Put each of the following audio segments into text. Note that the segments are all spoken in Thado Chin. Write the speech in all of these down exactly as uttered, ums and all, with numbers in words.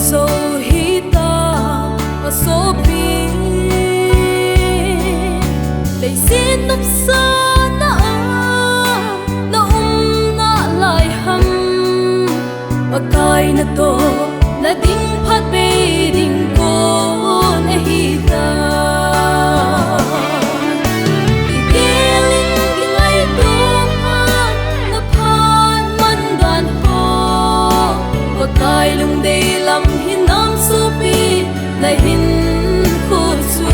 Zo hita, a sopi. Leiset nopsahna a na um nalai ham? Pakai natoh na ding phat bei ding kon ahita. I gel in i ngaito phat na phat man dan ho, Pakai lungdei lam hinam sopi na hinkho chu.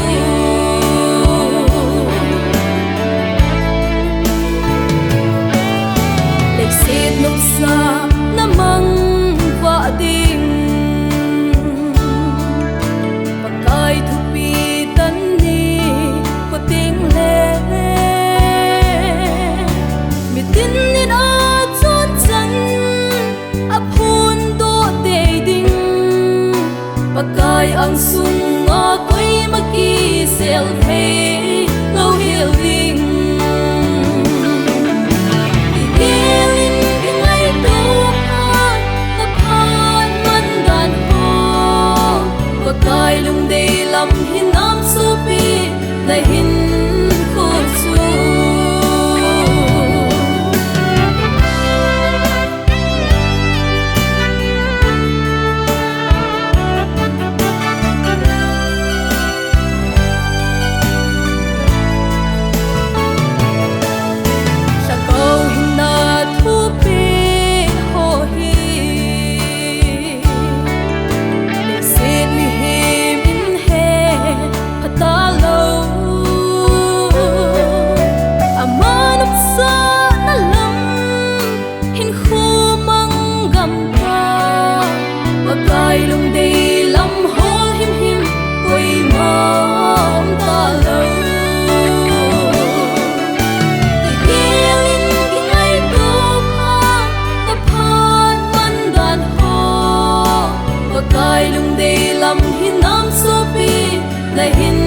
Leiset nopsahna mangvah ding, Pakai thupi tan ni kho teng le, mitin in a chon chan a phondoh tei ding, Pakai ang sunga koima kisel thei lou hel ding. I gel in i ngaito phat na phat man dan ho, Pakai lungdei lam hinam sopi na hinkho chu. Lhagao hinna thupeh ho hi leiset mihem in he pha talou. Ama nopsahna lam hinkho mang gam pa, Pakai lungdei lam hol himhim koima um talou. I gel in i ngaito phat na phat man dan ho, Pakai lungdei lam hinam sopi na hin